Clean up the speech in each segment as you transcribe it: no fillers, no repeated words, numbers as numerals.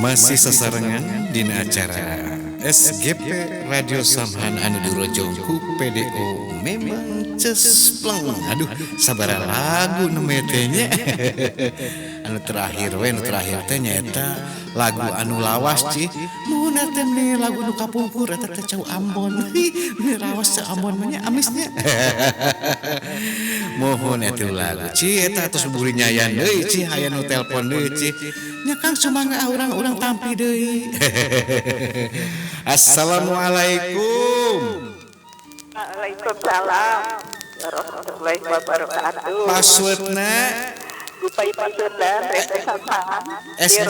Masih sasarengan dina acara SGP Radio Samhan anu dirojong ku PDO memang cespleng. Aduh, sabaraha lagu nu teh nya. Anu terakhir we, nu terakhir teh nyaeta lagu anu lawas cih. Mun teh meni lagu nu kapungkur eta teh Cau Ambon. Meni lawas Cau Ambon mah nya amisnya. Mohon eta lagu cih eta tos buri nyayan deui cih, aya nu telepon deui cih. Nya Kang sumangga urang-urang tampi deui. Assalamualaikum. Waalaikumsalam warahmatullahi wabarakatuh. Passwordna Gupai Pasundan Rete Samhan. S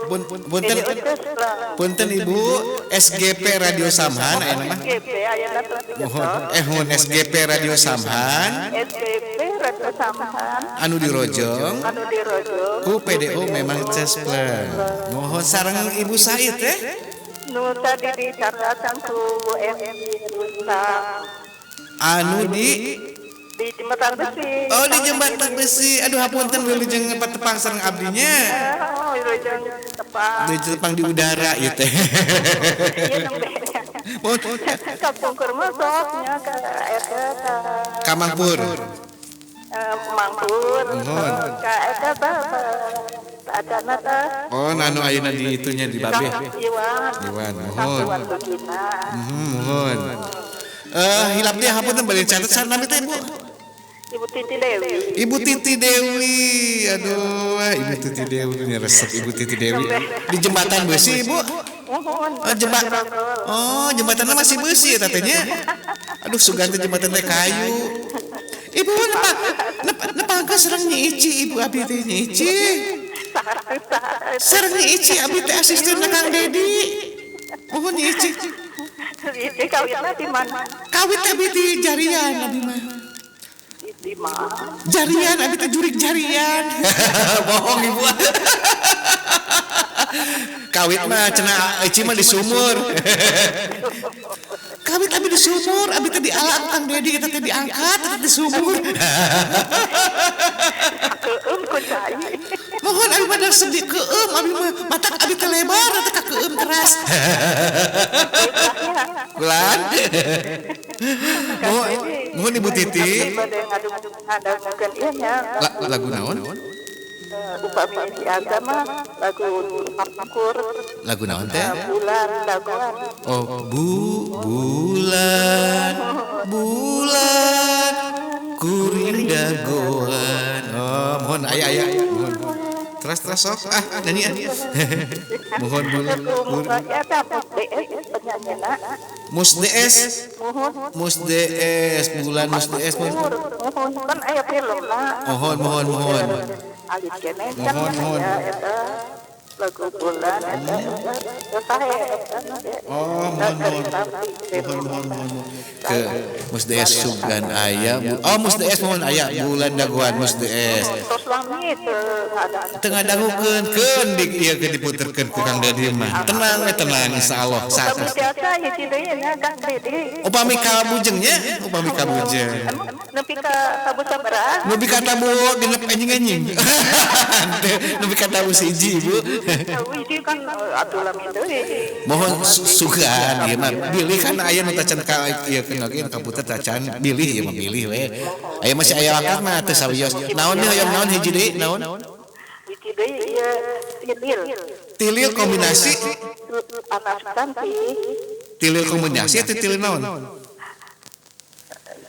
punten punten Ibu, SGP Radio Samhan aya mah. SGP ayeuna Mohon mohon SGP Radio Samhan. SGP Radio Samhan anu dirojong anu dirojong ku PDO memang cespleng. Mohon sareng Ibu Said teh. Nu tadi dicaritakan ku Bu Emi Rustam. Anu di jembatan besi. Oh, di jembatan besi. Aduh, hapunten wilujeng patepang sareng abdinya. Oh, wilujeng tepang. Wilujeng tepang di udara ieu teh. Ieu nembe. Kapungkur mah sok nya ka eta ka Kamangpur. Mangpur. Mohon. Ka eta acana teh. Oh, nanu ayeuna di itunya di Babeh. Iwan. Iwan, mohon. Mohon. Hilap dia hapunten bade catet saha nami teh, Bu? Ibu Titi Dewi. Ibu Titi Dewi. Aduh, Ibu Titi Dewi nya resep Ibu Titi Dewi. Di jembatan besi, Ibu. Mohon. Oh, jembatan. Oh, jembatannya masih besi eta teh nya. Aduh, sugan teh jembatan teh kayu. Ibu nepangkeun sareng Nyi Ici, Ibu abi teh Nyi Ici. Sareng Nyi Ici abi teh asisten Kang Dedi. Mohon Nyi Ici. Ici kawitna di mana? Kawit abi di jarian abi mah. Di mana? Jarian abi teh jurik jarian. Bohong Ibu. Kawit mah cenah Ici mah di sumur. Kawit abi di sumur, abi teh diala Kang Dedi eta teh diangkat eta di sumur. Keum ku cai. Mohon abi mah sedih keum abi mah matak abi teh lebar eta ka keum keras. Bulan. Mohon Ibu Titi. Lagu naon? Upami di agama lagu kapungkur. Lagu naon teh? Bulan dagoan. Oh, bu bulan bulan kuring dagoan. Oh, mohon aya aya mohon. Teras teras sok ah nyanyi ah. Mohon bulan. Mus DS. Mus DS bulan Mus DS. Mohon kan aya filmna. Mohon mohon mohon. Mohon mohon. Lagu bulan eta sahe. Oh, mohon mohon. Mohon mohon mohon. Ke Mus DS sugan aya. Oh, Mus DS mohon aya bulan dagoan Mus DS. Tos lami teu ngadangukeun keun di ieu ke diputerkeun ku Kang Dedi mah. Tenang we tenang insyaallah. Upami tiasa hiji deui nya Kang Dedi. Upami ka bujeng nya, upami ka bujeng. Nepi ka tabu sabaraha? Nepi ka tabu genep anjing-anjing. Nepi ka tabu siji, Ibu. Hiji kan atuh lami deui. Mohon sugan ieu mah bilih kan aya nu tacan ka ieu keun oge kaputer tacan bilih ieu mah bilih we. Aya masih aya waktu mah teu sawios. Naon nih hoyong naon hiji deui naon? Hiji deui ieu tilil. Tilil kombinasi anak Santi. Tilil kombinasi atau tilil naon?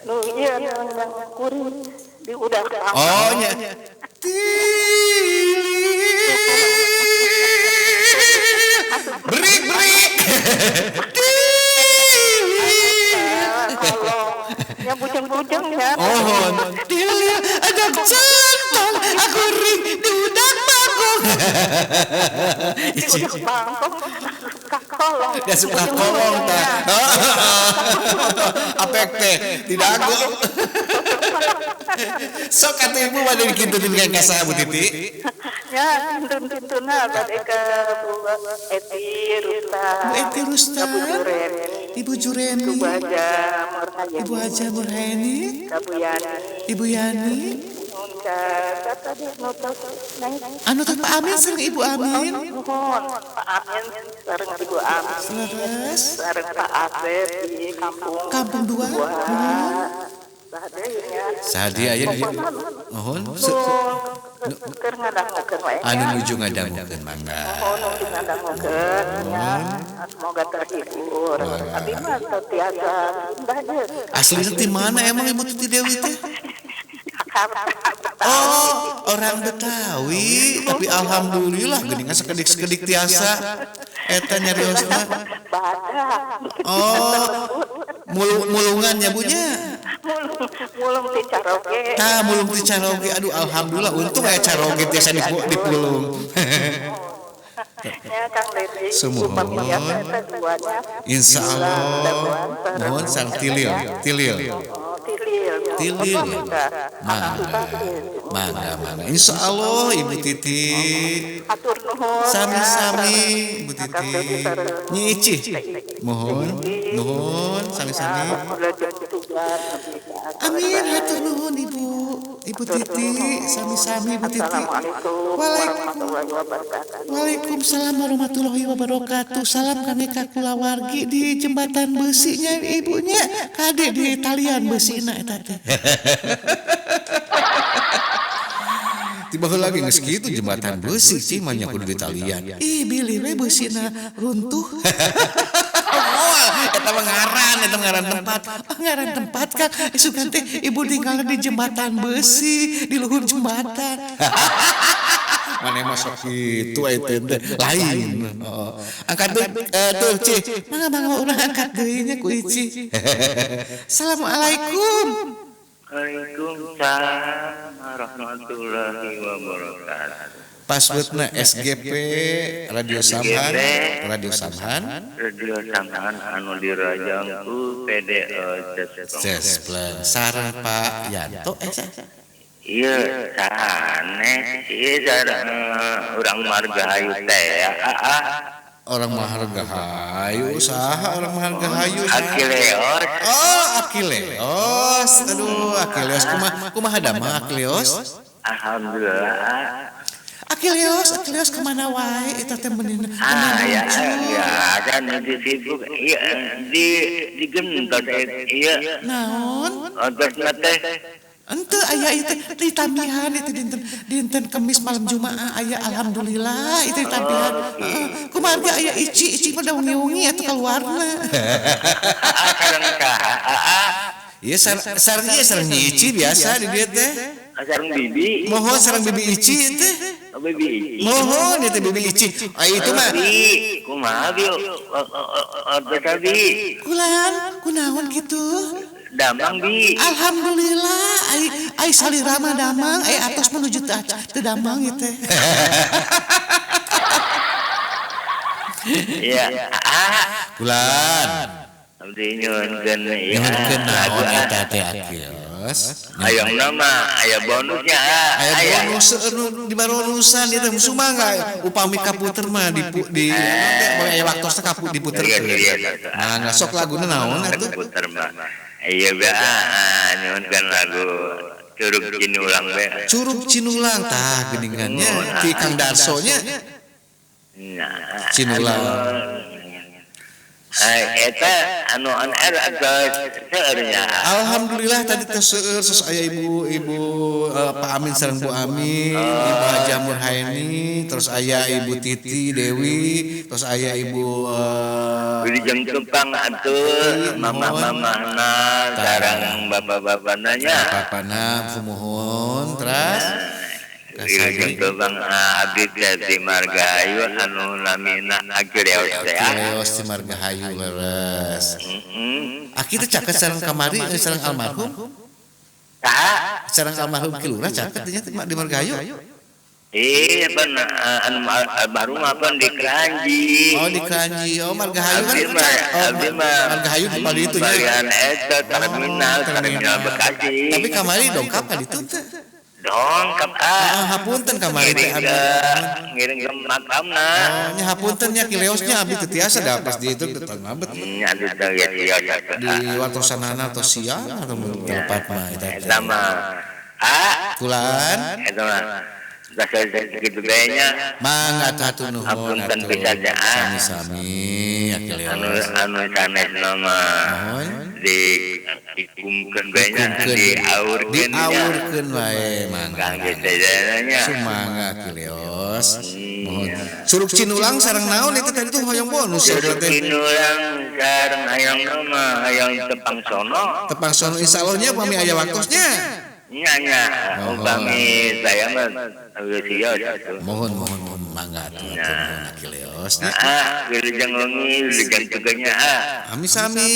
Nu ieu kuring di udah. Oh nya. Tilil. Berik berik. Tilil. Yang bujeng-bujeng ya. Oh, tilil ada centong aku ring di udah bangkong. Di udah bangkong. Kakolong. Ya suka kolong tah. Apek teh tidak aku. Sok atuh Ibu bade dikintunin ka saha Bu Titi? Ya, kintun-kintuna bade ka Bu Eti Rusta. Bu Eti Rusta. Ibu Juremi. Ibu Haja Murhayani. Ibu Haja Murhayani. Ibu Yani. Ibu Yani. Anu teh Pak Amin sareng Ibu Amin. Nuhun, Pak Amin sareng Ibu Amin. Leres. Sareng Pak Asep di kampung. Kampung 2. Saha aya di nuhun. Keur ngadangukeun wae. Anu nuju ngadangukeun mangga. Nuhun nuju ngadangukeun nya. Semoga terhibur. Abi mah teu tiasa pindah ge. Aslina ti mana emang Ibu Titi Dewi teh? Oh, orang Betawi, tapi alhamdulillah geuningan sakedik-sakedik tiasa eta nyariosna. Oh, mulungan nya Bu nya. Mulung ti caroge. Tah, mulung ti caroge. Aduh, alhamdulillah untung aya caroge tiasa dipulung. Ya Kang Dedi. Sumuhun. Insyaallah. Nuhun sareng Tilil, Tilil. Tilil. Mangga, mangga, mangga. Insya Allah Ibu Titi. Sami-sami Ibu Titi. Nyi Ici. Mohon, nuhun, sami-sami. Amin, hatur nuhun Ibu. Ibu Titi, sami-sami Ibu Titi. Waalaikumsalam warahmatullahi wabarakatuh. Salam kami ka kulawargi di jembatan besinya ibunya. Kade di talian besina eta teh. Tiba lagi geus kitu jembatan besi sih mah nya kudu di talian. Ih bilih we besina runtuh. Moal eta mah ngaran, eta ngaran tempat. Oh, ngaran tempat Kang. Sugan teh ibu tinggal di jembatan besi, di luhur jembatan. Mana masuk itu teh lain. Oh. Angkat tuh Ci. Mangga urang angkat deui nya ku Ici. Assalamualaikum. Waalaikumsalam warahmatullahi wabarakatuh. Passwordna SGP Radio Samhan, Radio Samhan, Radio Samhan anu dirajang ku PDO Cespleng sareng Pak Yanto Iya, sanes ieu sareng urang Margahayu teh. Orang Margahayu saha orang Margahayu? Akileos. Oh, Akileos. Aduh, Akileos kumaha kumaha damang Akileos? Alhamdulillah. Akileos, Akileos kemana wae eta teh meunina? Ah, ya, ya, kan di sibuk ieu di gentos ieu. Naon? Otosna teh. Ente aya itu ditambihan itu dinten Kemis malam Jumaah aya alhamdulillah itu ditambihan. Kumaha ge aya Ici, Ici mah da wengi-wengi atuh kaluarna. Sareng saha? Ieu sareng ieu sareng Ici biasa di dieu teh. Sareng bibi. Mohon sareng bibi Ici teh. Bibi Ici. Mohon itu bibi Ici. Ah itu mah. Kumaha bi? Order bi. Kulan, kunaon kitu? Damang bi. Alhamdulillah ai salirama damang ai atos menuju teu damang ieu teh. Ya. Kulan. Abdi nyuhunkeun ieu. Nyuhunkeun naon eta teh Akileos? Hayangna mah aya bonusnya. Aya bonus seueur di baronusan ieu teh sumangga upami kaputer mah di di aya waktosna kapu diputerkeun. Nah, sok laguna naon atuh? Puter mah. Iya be, nyuhunkeun lagu Curug Cinulang be. Curug Cinulang tah geuningannya ti Kang Darso nya. Nah, Cinulang. Eta anu on air atau seueurnya. Alhamdulillah tadi teh seueur sos aya ibu Pak Amin sareng Bu Amin, Ibu Haja Murhaini, terus aya Ibu Titi Dewi, terus aya Ibu Wilujeng Tupang atuh mama-mamana sareng bapak-bapana nya. Bapana sumuhun terus Wilujeng Tupang abdi teh di Margahayu anu namina Akileos teh. Akileos di Margahayu leres. Aki teh caket sareng kamari sareng almarhum. Saha? Sareng almarhum Ki Lurah caket nya di Margahayu. Iya, pan anu almarhum apa di Kranji. Oh, di Kranji. Oh, Margahayu kan. Abdi mah Margahayu di pali itu nya. Bagian eta terminal, terminal Bekasi. Tapi kamari dongkap ka ditu teh. Dongkap ah. Hapunten kamari teh abdi. Ngiring ke makamna. Oh, nya hapunten nya Kileosnya abdi teu tiasa da pas di itu teu ngabet. Nya teu ya di wartosanana atau siang atau tempat mah eta teh. Eta mah. Ah. Kulan Eta mah dasar gitu bae nya. Mangga atuh nuhun Hapunten atuh. pisan nya, ah. Sami-sami Achilleos. Anu anu sanesna mah Mohon. di dikumkeun bae nya, Dikumkeun. diaurkeun nya. Diaurkeun wae mangga. Kangge sadayana nya. Sumangga Achilleos. Mohon. Curug Cinulang sareng naon itu tadi tuh hoyong bonus ya Curug teh. Cinulang sareng hayang mah hayang tepang sono. Tepang sono insyaallah nya upami aya waktosnya. Nya nya Mohon. upami saya mah geus ieu atuh. Mohon mohon mohon mangga atuh atuh nuhun Achilleos nya. Ah, wilujeng wengi, wilujeng tuganya ah. Amin sami.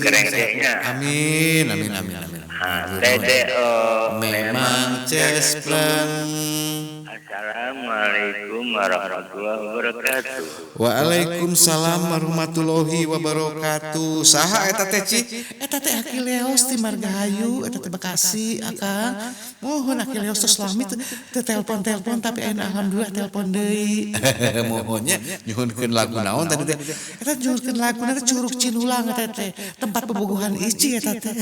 Kereng-kerengnya. Amin amin amin amin. Ah, TDO Memang cespleng. Assalamualaikum warahmatullahi wabarakatuh. Waalaikumsalam warahmatullahi wabarakatuh. Saha eta teh Ci? Eta teh Achilleos ti Margahayu, eta teh Bekasi akang. Mohon Achilleos tos lami teu telepon-telepon tapi ayeuna alhamdulillah telepon deui. Mohonnya nyuhunkeun lagu naon tadi teh? Eta nyuhunkeun laguna teh Curug Cinulang eta teh, tempat pebogohan Ici eta teh.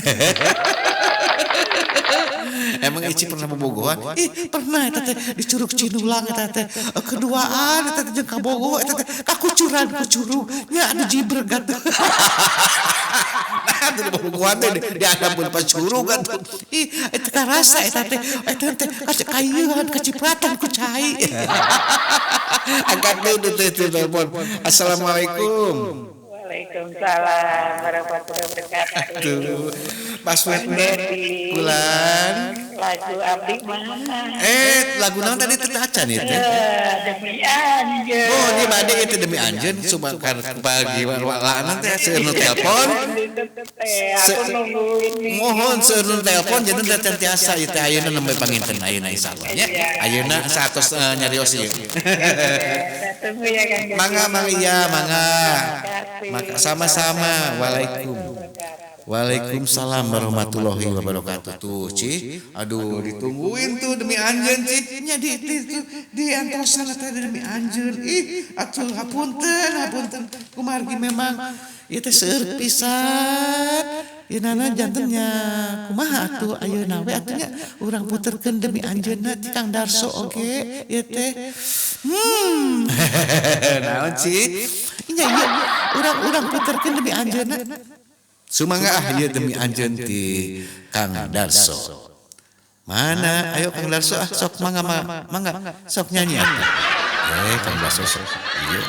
Emang Ici pernah bobogohan? Ih, pernah eta teh di Curug Cinulang eta teh. Keduaan eta teh jeung kabogoh eta teh kakucuran ku curug. Nya anu jibreg atuh. Nah, atuh bobogohan teh di andapeun pa curug atuh. Ih, eta karasa eta teh eta teh kayeuhan kacipratan ku cai. Angkat deui teh telepon. Assalamualaikum. Waalaikumsalam warahmatullahi wabarakatuh. Tuh, passwordnya bulan. Lagu abdi mana? Lagu naon tadi teh acan ieu teh? Demi anjeun. Oh, ini bade itu demi anjeun sumakar pagi walaanan teh seueur nu telepon. Aku nungguin nih. Mohon seueur nu telepon jadi teh can tiasa ieu teh ayeuna nembe panginten ayeuna insyaallah nya. Ayeuna saatos nyarios ieu. Tunggu ya Kang. Mangga mangga iya mangga. Maka sama-sama. Waalaikumsalam warahmatullahi wabarakatuh. Tuh, Ci. Aduh, ditungguin tuh demi anjeun, Ci. Nya di antosan teh demi anjeun. Ih, atuh hapunten, hapunten. Kumargi memang ieu teh seueur pisan. Ieu nana jantennya kumaha atuh ayeuna we atuh nya urang puterkeun demi anjeunna ti Kang Darso oge ieu teh. Naon, Ci? Nya ieu urang-urang puterkeun demi anjeunna. Sumangga ah ieu demi anjeun ti Kang Darso. Mana? Ayo Kang Darso ah sok mangga mangga sok nyanyi atuh. Kang Darso sok. Ieu.